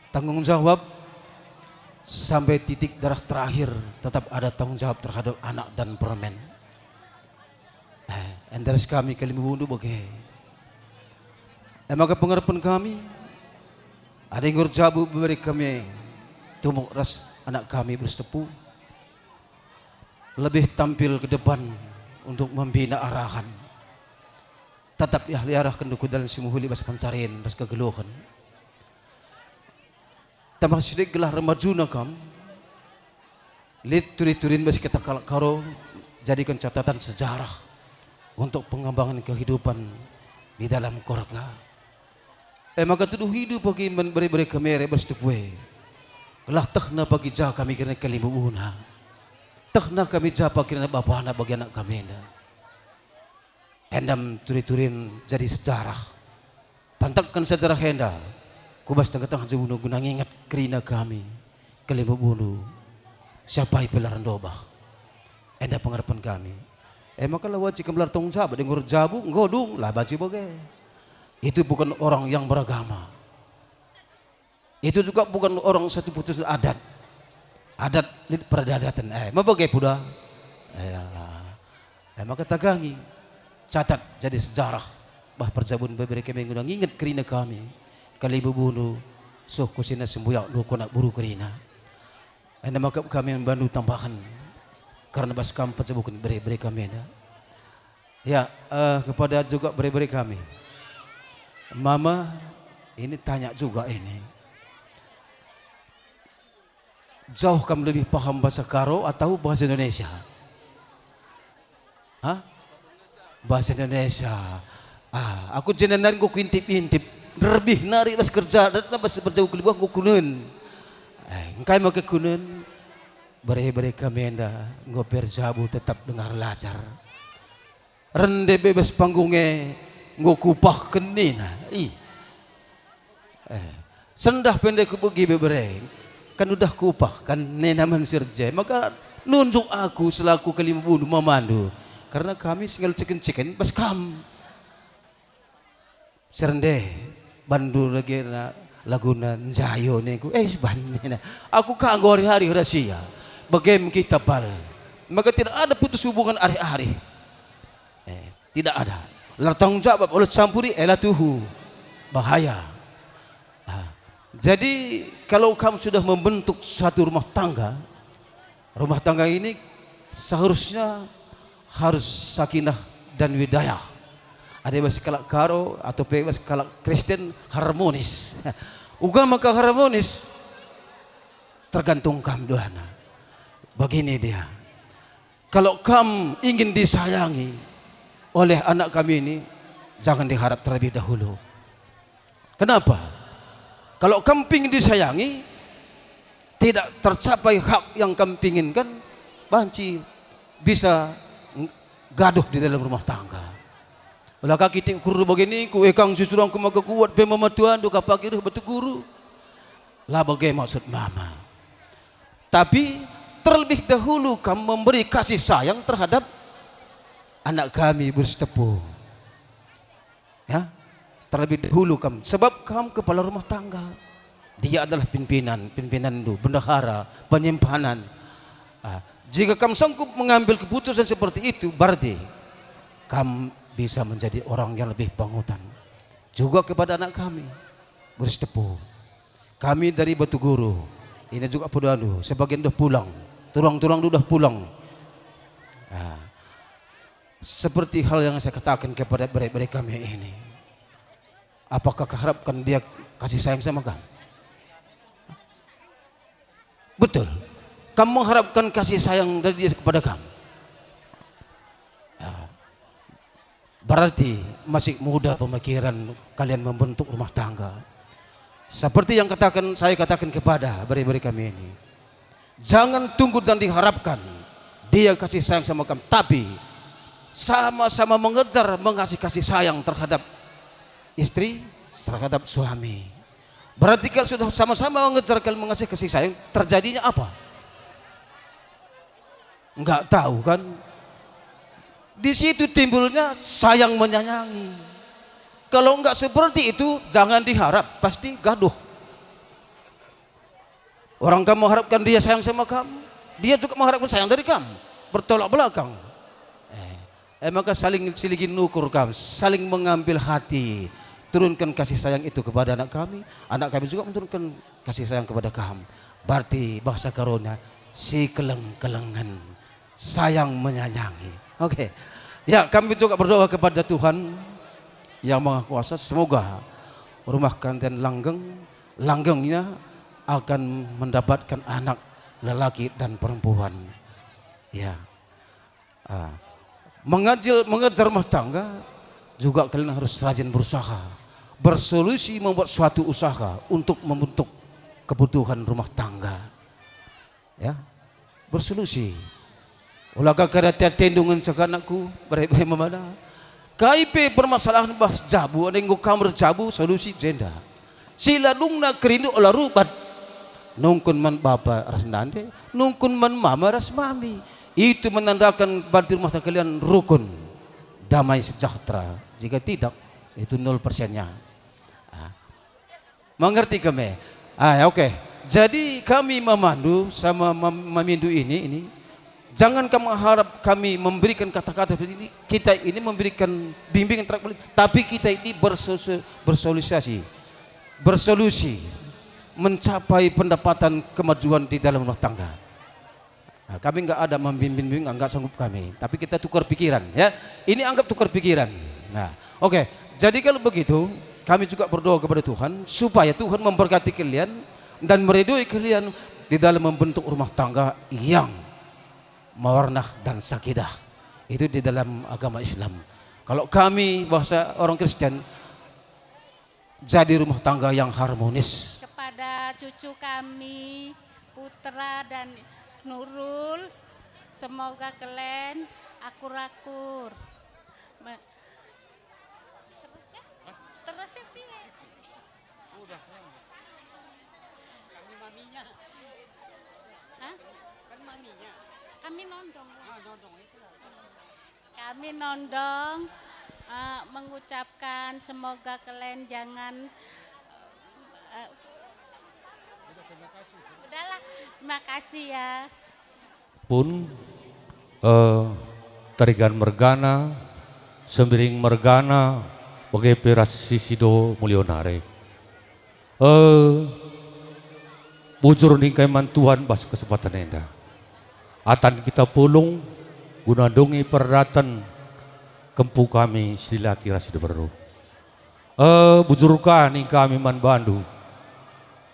Tanggung jawab sampai titik darah terakhir tetap ada tanggung jawab terhadap anak dan permen. Eh, enda ras kami kalimbubu bage. E maka pengarepen kami, adi enggo erjabu bebere kami tumbuk ras anak kami beru si tepu, lebih tampil ke depan untuk membina arahan. Tetap ia, iarahkenndu ku dalan si mehuli bas pencarin ras kegeluhen. Tambah sitik gelah rembajuna kam, lit turi-turin bas kita kalak Karo, jadiken catatan sejarah untuk pengembangan kehidupan di dalam keluarga. E maka tuduh hidup bagi man bere-bere kami ras bas tepu e. Gelah tehna bagi ja kami kerina kalimbubuna. Tehna kami ja pa kerina bapana bagi anak kami enda. Enda me turi-turin jadi sejarah. Pantakken sejarah enda ku bas tengah-tengah jabundu guna nginget kerina kami, kalimbubundu, siapai pe la erndobah. Enda pengarepen kami. E maka la wajib kam la ertanggung jawab, adi enggo erjabu, enggo dung, la banci bage. Itu bukan orang yang beragama. Itu juga bukan orang satu putus adat. Adat lit peradadaten. Eh, maba bage puda. Eh, ya. Eh, maka tagangi. Catat jadi sejarah. Bah perjabun bebere kami guna nginget kerina kami. Kalimbubundu, seh ku sina sembuyak luhur anak beru kerina. Enda maka kami man bandu tambahen. Kerna bas kam perjabuken bere-bere kami enda. Ya, eh, kepada juga bere-bere kami. Mama, ini tanya juga ini. Jauh kam lebih paham bahasa Karo atau bahasa Indonesia? Hah? Bahasa Indonesia. Ah, aku jenda nari enggo kuintip-intip. Nderbih nari bas kerja, datna bas perjabu kalimbubun enggo kunen. Eh, engkai maka kunen? Bere-bere kami enda enggo pe erjabu tetap denga erlajar. Rende bebas panggung e enggo kuupahken nina. Ih. Eh, sendah pe ndai kubegi bebere, kan udah kuupahken nina man si erjabu. Maka nunjuk aku selaku kalimbubundu mamandu, kerna kami si ngalo ciken-ciken bas kam. Serende, bandu lagena laguna Njayo ningku, eh, bandu nina. Aku ka enggo hari-hari rahasia. Bagem kita bal. Maka tidak ada putus hubungan ari-ari. Eh, tidak ada. La tanggung jawab, ola campuri, eh, la tuhu. Bahaya. Ah. Jadi, kalau kam sudah membentuk suatu rumah tangga, rumah tangga ini seharusnya harus sakinah dan widayah. Ada bas kalak Karo atau pe bas kalak Kristen harmonis. Uga maka harmonis, tergantung kam duana. Begini dia, kalau kam ingin disayangi oleh anak kami ini, jangan diharap terlebih dahulu. Kenapa? Kalau kam pingin disayangi, tidak tercapai hak yang kam pinginkan, banci bisa ng-, gaduh di dalam rumah tangga. Ola ka kitik ukur bagini, ku ekang si surangku maka kuat pe mama tuandu ka pagi reh batu guru. La bage maksud mama. Tapi terlebih dahulu kam memberi kasih sayang terhadap anak kami, Bos Tepu. Ya, terlebih dahulu kam, sebab kam kepala rumah tangga. Dia adalah pimpinan, pimpinanndu, bendahara, penyimpanan. Ah, jika kam sanggup mengambil keputusan seperti itu, berarti kam bisa menjadi orang yang lebih panutan. Juga kepada anak kami, Bos Tepu. Kami dari Batu Guru, ini juga pedoandu, sebagian udah pulang, tulang-tulang udah pulang. Ah. Seperti hal yang saya katakan kepada bere-bere kami ini. Apakah kau harapkan dia kasih sayang sama kamu? Betul. Kamu mengharapkan kasih sayang dari dia kepada kamu. Ya. Berarti masih muda pemikiran kalian membentuk rumah tangga. Seperti yang katakan, saya katakan kepada bere-bere kami ini. Jangan tunggu dan diharapkan dia kasih sayang sama kamu, tapi sama-sama mengejar mengasihi kasih sayang terhadap istri, terhadap suami. Berarti kalau sudah sama-sama mengejar kalian mengasihi kasih sayang, terjadinya apa? Enggak tahu kan? Di situ timbulnya sayang menyayangi. Kalau enggak seperti itu, jangan diharap, pasti gaduh. Orang kamu harapkan dia sayang sama kamu, dia juga mengharapkan sayang dari kamu. Bertolak belakang. Eh, eh, maka saling siligi nukur kam, saling mengambil hati. Turunkan kasih sayang itu kepada anak kami, anak kami juga menurunkan kasih sayang kepada kamu. Berarti bahasa Karonya, sikeleng-kelengen, sayang menyayangi. Oke. Ya, kami juga berdoa kepada Tuhan Yang Maha Kuasa, semoga rumah kanten langgeng, langgengnya akan mendapatkan anak lelaki dan perempuan. Ya. Ah. Mengajil, mengejar rumah tangga juga kalian harus rajin berusaha, bersolusi membuat suatu usaha untuk membentuk kebutuhan rumah tangga. Ya, bersolusi. Ula ka kada ate-atendu ngenca anakku, bere-bere mamana. Kai pe permasalahen bas jabu, adi enggo kam erjabu, solusi jenda. Si la dungna kerindu ola rubat. Nungkun man bapa ras nande, nungkun man mama ras mami. Itu menandakan berarti rumah tangga kalian rukun, damai sejahtera. Jika tidak, itu nol persennya. Ah. Mengerti kami? Ah, ya, oke. Jadi kami memandu sama mem-, memindu ini, ini, jangan kamu harap kami memberikan kata-kata seperti ini. Kita ini memberikan bimbingan terhadap, tapi kita ini bersosu-, bersosialisasi, bersolusi, mencapai pendapatan kemajuan di dalam rumah tangga. Nah, kami nggak ada membimbing-bimbing, nggak sanggup kami. Tapi kita tukar pikiran, ya. Ini anggap tukar pikiran. Nah, oke. Jadi kalau begitu, kami juga berdoa kepada Tuhan supaya Tuhan memberkati kalian dan meridhoi kalian di dalam membentuk rumah tangga yang mawarnah dan sakinah. Itu di dalam agama Islam. Kalau kami, bahasa orang Kristen, jadi rumah tangga yang harmonis. Kepada cucu kami, Putra dan Nurul, semoga kalian akur-akur. Me-, terus ya? Terus ya, Pi? Udah. Kami maminya. Hah? Kan maminya. Kami nondong. Ah, nondong itu. Kami nondong, Eh, mengucapkan semoga kalian jangan, eh, udahlah, terima kasih ya. Pun, eh, Tarigan mergana, Sembiring mergana, bage pe ras si Sido Mulyo nari. Eh, bujur ningkai man Tuhan bas kesempatan enda. Atan kita pulung guna ndungi peradaten kempu kami si dilaki ras si diberu. Eh, bujur ka ningkami man bandu,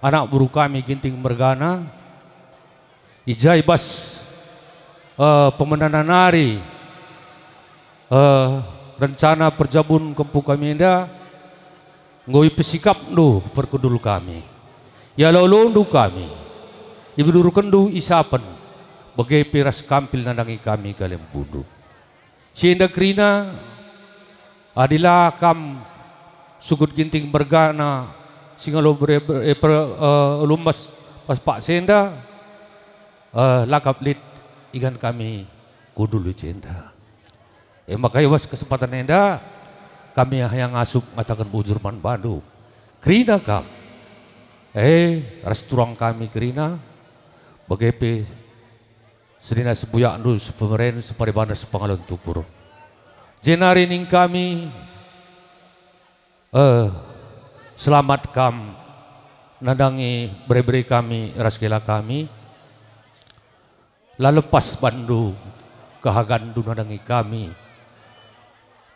anak beru kami Ginting mergana, i ja i bas, eh, pemenana nari, eh, rencana perjabun kempu kami enda, enggo ipesikapndu perkundul kami. Ialo-alondu kami, ibedurkenndu isapen, bage pe ras kampil nandangi kami kalimbumbundu. Si enda kerina, adi la kam sukut Ginting mergana si ngalo bere-, bere-, per-, eh, lumas pas pak si enda, eh, la kap lit ingan kami kundul i jenda. E maka i bas kesempatan enda, kami haya ngasup ngataken bujur man bandu. Kerina kam. Eh, ras turang kami kerina, bage pe senina sibuyakndu, sipemeren, siparibana, sipangalon tukur. Jenari ningkami, eh, selamat kam nandangi bere-bere kami ras kela kami. La lepas bandu kehaganndu nandangi kami,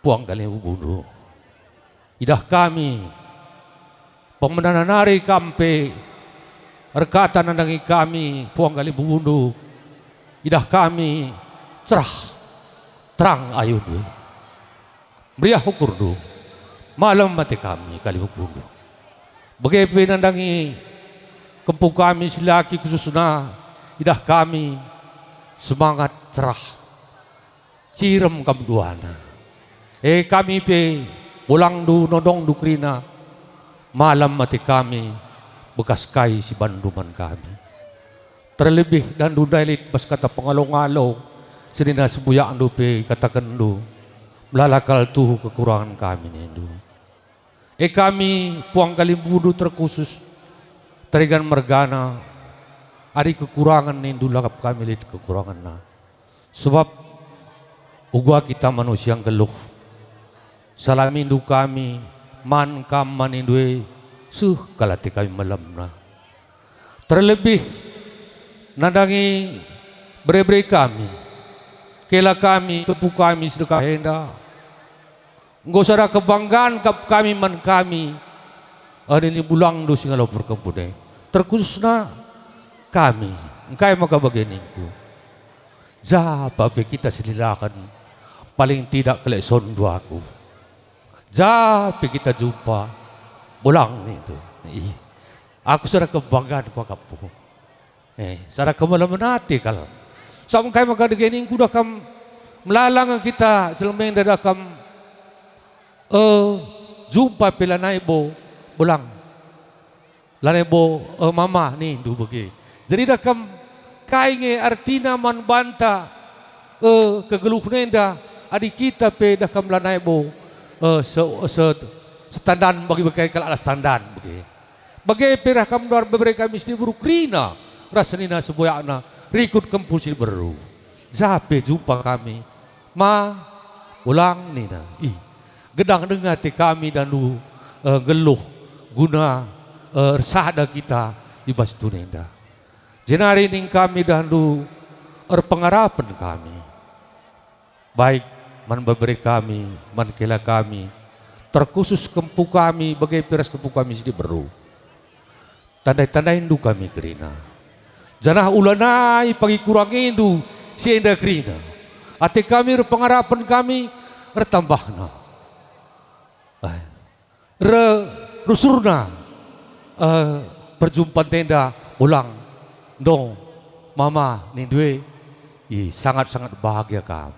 puang kalimbumbundu. Idah kami, pemenana nari kam pe erkata nandangi kami, puang kalimbumbundu. Idah kami cerah, terang ayundu. Meriah ukurndu, malem ate kami kalimbumbundu. Bage pe nandangi kempu kami si laki khususna, idah kami semangat cerah, cirem kam duana. E kami pe, bolangndu, nondongndu kerina, malem ate kami, bekas kai si banndu man kami. Terlebih dandu ndai lit bas kata pengalo-ngalo, senina sibuyakndu pe katakenndu, melala kal tuhu kekurangen kami nindu. E kami, puang kalimbumbundu terkhusus, Tarigan mergana, adi kekurangen nindu la kap kami lit kekurangenna. Sebab uga kita manusia nggeluh. Salamindu kami, man kam manindu e, seh kal ate kami malemna. Terlebih nandangi bere-bere kami, kela kami, kempu kami si dekah enda. Enggo sada kebanggan kap kami man kami, eh, nini bulangndu si ngalo perkempun e. Terkhususna kami, engkai maka bage ningku? Ja pa pe kita sinilaken, paling tidak kelek sondu aku. Ja pe kita jumpa, bolang nindu. Ih, aku sada kebanggan kuakapku. Eh, sada kemalemen ate kal. Sabap engkai maka dage ningku dah kam melala nge kita jelma enda dah kam, eh, jumpa pe lanai bo, bolang. Lanai bo, eh, mama nindu bage. Jadi dah kam, kai nge artina man banta, eh, kegeluhen enda, adi kita pe dah kam lanai bo, eh, se-, se-, setandan bagi bage kalak la setandan bage. Bage pe reh kam nduar bebere kami si diberu kerina ras senina sibuyakna rikut kempu si diberu. Ja pe jumpa kami, ma, bolang nina, ih, gedang denga ate kami dandu, eh, nggeluh guna, eh, ersada kita i bas doni enda. Jenari ning kami dandu erpengarapen kami. Baik man bebere kami, man kela kami, terkhusus kempu kami, bage pe ras kempu kami si diberu. Tandai-tandaindu kami kerina. Janah ulanai pagi kurangindu si enda kerina. Ate kami erpengarapen kami ertambahna. Eh, re-, rusurna, eh, perjumpan tenda ulang. Ndong, mama, nindu e, ih, sangat-sangat bahagia kam.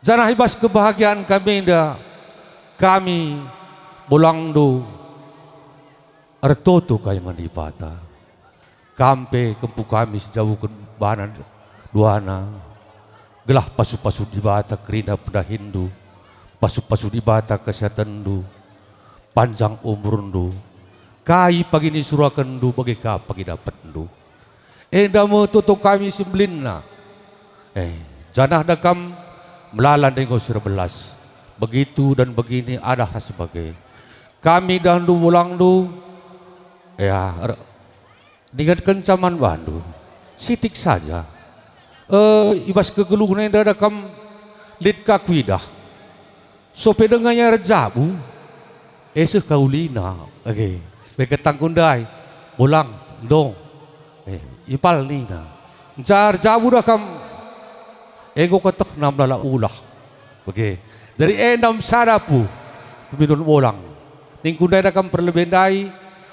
Janah i bas kebahagiaan kami enda, kami, bolangndu, ertoto kai man Dibata. Kam pe kempu kami sijabuken bana duana, gelah pasu-pasu Dibata kerina pendahinndu, Pasu-pasu Dibata kesehatenndu, panjang umurndu, kai pagi nisurakenndu bage ka pagi dapetndu. Enda me toto kami si mbelinna. Eh, janah da kam melala ndai enggo si erbelas. Begitu dan begini adalah ras bage. Kami dahndu bolangndu, ya, er-, Ingetkenca man bandu, sitik saja. E, i bas kegeluhen enda da kam lit ka kuidah. So pe denga ia erjabu, e seh ka ulina. Age, bage tangku ndai, bolang, ndong. E, impal nina. Nca erjabu da kam, enggo ketehna melala ulah. Bage. Jadi enda me sada pu, kemindon bolang. Ningku ndai da kam perlebe ndai,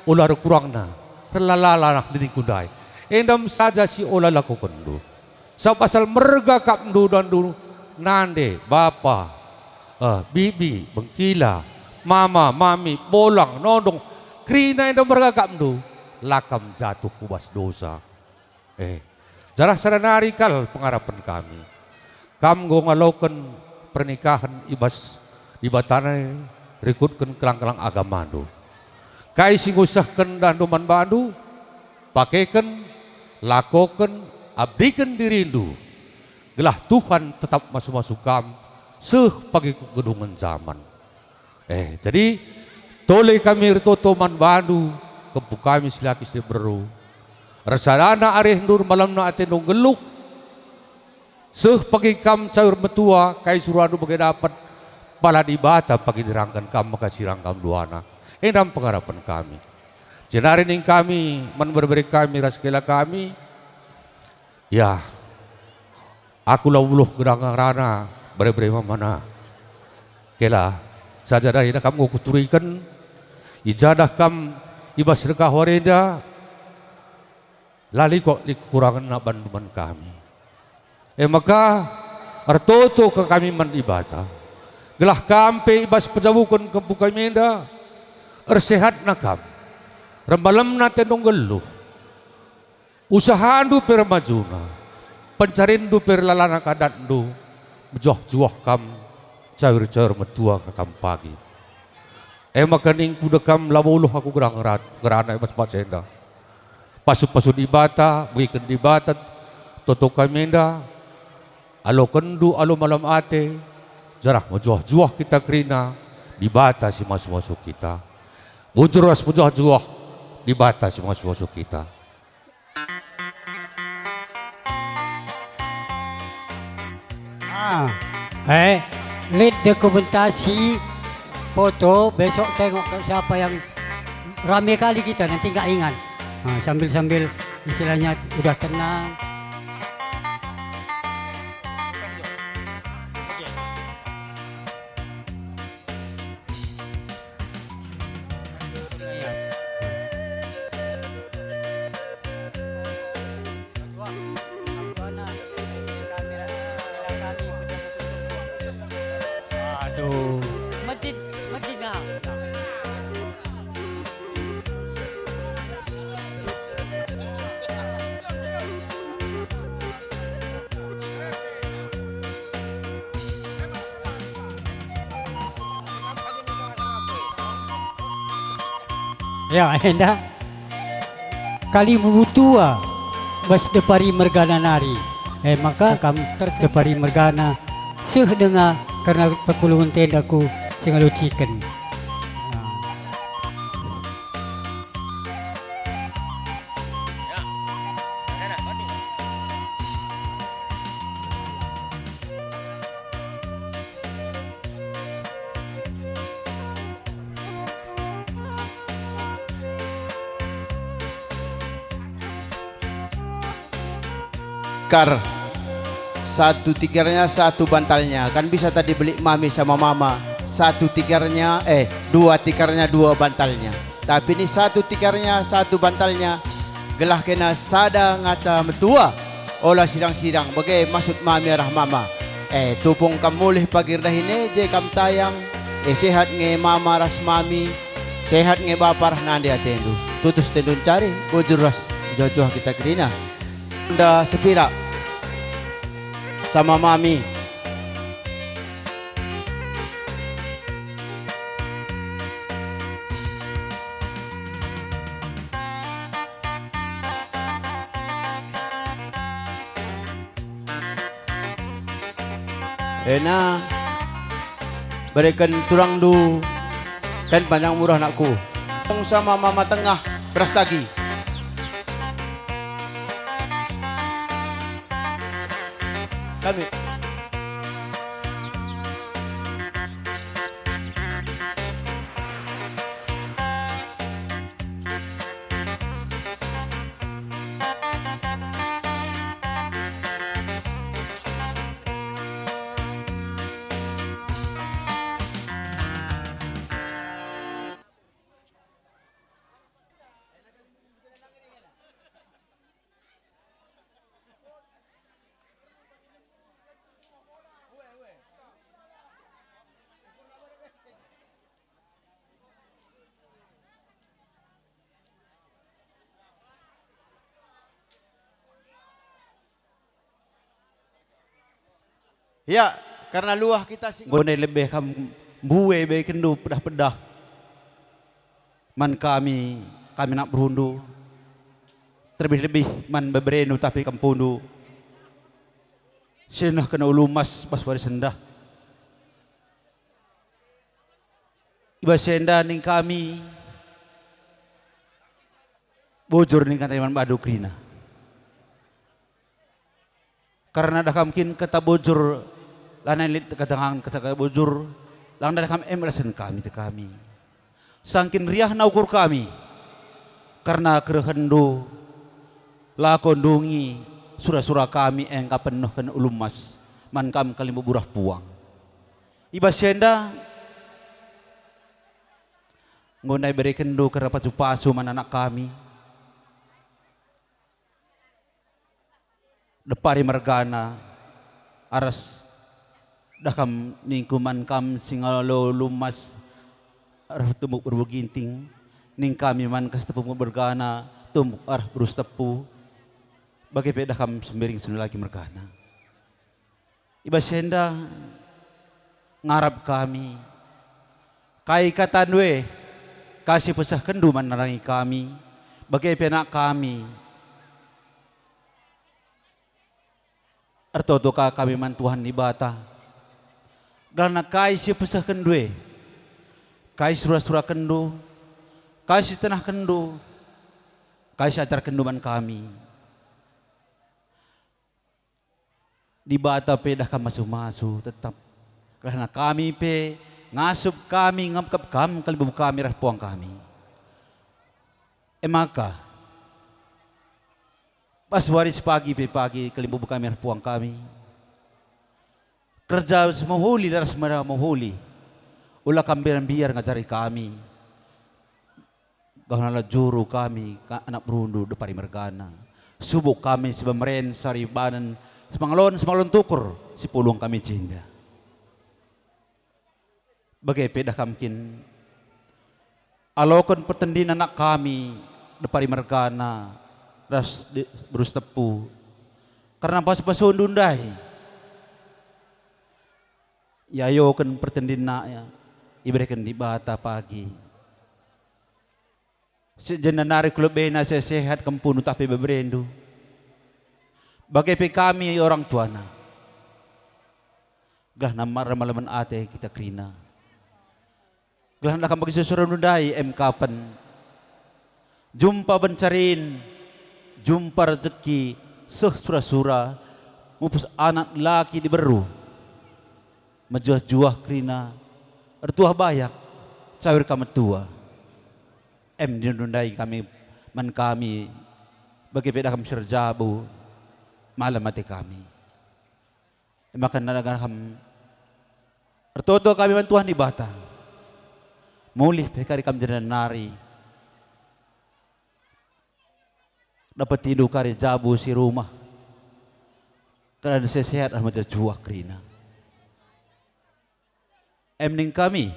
ola erkurangna. Erlalanlah ningku ndai. Enda me saja si ola ilakokenndu. Sabap asal merga kap ndu dahndu nande, bapa, eh, bibi, bengkila, mama, mami, bolang, nondong, kerina enda merga kap ndu, la kam jatuh ku bas dosa. Eh, janah sada nari kal pengarapen kami. Kam enggo ngaloken pernikahen i bas Dibata nari rikutken kelang-kelang agamandu. Kai si ngusahken dahndu man bandu, pakeken, lakoken, abdiken dirindu, gelah Tuhan tetap masu-masu kam seh pagi ku gedungen jaman. Eh, jadi, tole kami ertoto man bandu, kempu kami si laki si beru. Ersadana arehndu, ermalemna atendu nggeluh, seh pagi kam caur metua, kai suruhndu bage dapet, pala Dibata pagi nirangken kam maka sirang kam duana. Enda me pengarapen kami. Jenari ning kami, man bere-bere kami ras kela kami, Ya, aku la ubeluh gedang ngerana bere-bere mamana. Kela, saja da enda kam enggo kuturiken, i ja da kam i bas rengkah wari enda, la lit kok lit kekurangenna bandu man kami. E maka, ertoto ka kami man Dibata, gelah kam pe i bas pejabuken kempu kami enda, ersehatna kam, ermalemna atendu nggeluh, usahandu pe ermajuna, pencarinndu pe erlalana ka datndu, mejuah-juah kam, caur-caur metua ka kam pagi. E maka ningku da kam labo ubeluh aku gedang ngerat-, ngerana i bas bas enda. Pasu-pasu Dibata, begiken Dibata toto kami enda, alokenndu alu malem ate, janah mejuah-juah kita kerina, Dibata si masu-masu kita. Bujur ras mejuah-juah, Dibata si masu-masu kita. Ah, eh, lit dokumentasi foto, besok tengok ke siapa yang rame kali kita, nanti nggak ingat. Ah, sambil-sambil istilahnya udah tenang. Aduh. Masjid, masjid nah. Ya, enda. Kalimu tua bas depari mergana nari. Eh, maka kam depari mergana seh denga kerna perpulungen tenda ku si ngeluciken. Tikar. Satu tikarnya, satu bantalnya. Kan bisa tadi beli mami sama mama. Satu tikarnya, eh, dua tikarnya, dua bantalnya. Tapi ini satu tikarnya, satu bantalnya. Gelah kena sada ngaca metua. Ola sidang-sidang, bage maksud mami arah mama. Eh, tupung kam mulih pagi dahin e, je kam tayang. Eh, sehat nge mama ras mami. Sehat nge bapa rah nande atendu. Tutus tendu ncari, bujur ras mejuah-juah kita kerina. Enda sepira sama mami. Ena, bereken turangndu kain panjang murah, anakku. Tong sama mama tengah beras tagi. Kami. Ya, karena luah kita si enggo nai lebe kam mbue iberekenndu pedah-pedah man kami, kami anak berundu, terlebih-lebih man beberendu tapi kempundu, si nehken ulu emas bas wari sendah. I bas enda ning kami, bujur ning kata man bandu kerina. Karena dah kam kin kata bujur, lanai lit ketengan kata bujur, lang dah kam em rasen kami te kami. Sangkin riahna ukur kami, karena kerehenndu, lako ndungi sura-sura kami engka penuhken ulu emas man kam kalimbubu reh puang. I bas enda, enggo ndai berekenndu kerna pasu-pasu man anak kami. Depari mergana, aras dah kam ningku man kam si ngalo ulu emas arah tumbuk beru ginting, ning kami man kas tepung mergana tumbuk arah beru tepu, bage pe dah kam sembiring sundulaki mergana. I bas enda ngarap kami, kai katandu e, kai si pesehkenndu man nandangi kami, bage pe anak kami. Ertoto ka kami man Tuhan Dibata, gelah kai si pesehkenndu e, kai si sura-surakenndu, kai si tenahkenndu, kai si ajarkenndu man kami. Dibata pe dah kam masu-masu tetap. Kerna kami pe ngasup kami ngepkep kam kalimbubu kami reh puang kami. E maka, bas wari si pagi pe pagi kalimbubu kami reh puang kami. Kerja si mehuli ras mehuli. Ula kam mbiar-mbiar ngajari kami. Gahna la juru kami, ka-, anak berundu depari mergana. Subuk kami si bemeren, sari banen, semangalon, semangalon tukur, si pulung kami jenda. Bage pe dah kam kin aloken pertendin anak kami, depari mergana, ras di-, berus tepu. Kerna pasu-pasundu ndai, iayoken pertendinna, ibereken Dibata pagi. Si jenda nari ku lebena sehat-sehat kempundu tapi beberendu. Bage pe kami orang tuana. Gelah namar malemen ate kita kerina. Gelah ndakam bagi susurendu ndai em kapen. Jumpa bencarin, jumpa rejeki, seh sura-sura, mupus anak dilaki diberu. Mejuah-juah kerina, ertuah bayak, cawir ka metua. Em nindu ndai kami man kami, bage pe dah kam si erjabu, malem ate kami. E maka nada kam ertoto kami man Tuhan Dibata. Mulih pe kari kam jenda nari. Dapetindu kari jabu si rumah. Keadaan sehat ah mejuah-juah kerina. Em ning kami,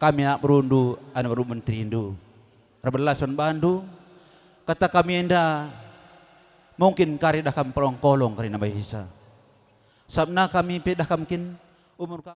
kami anak berundu, anak beru menterindu. Erbelas man bandu, kata kami enda, mungkin kari dah kam perongkolong kari nambahisa. Sabna kami pe dah kam kin umur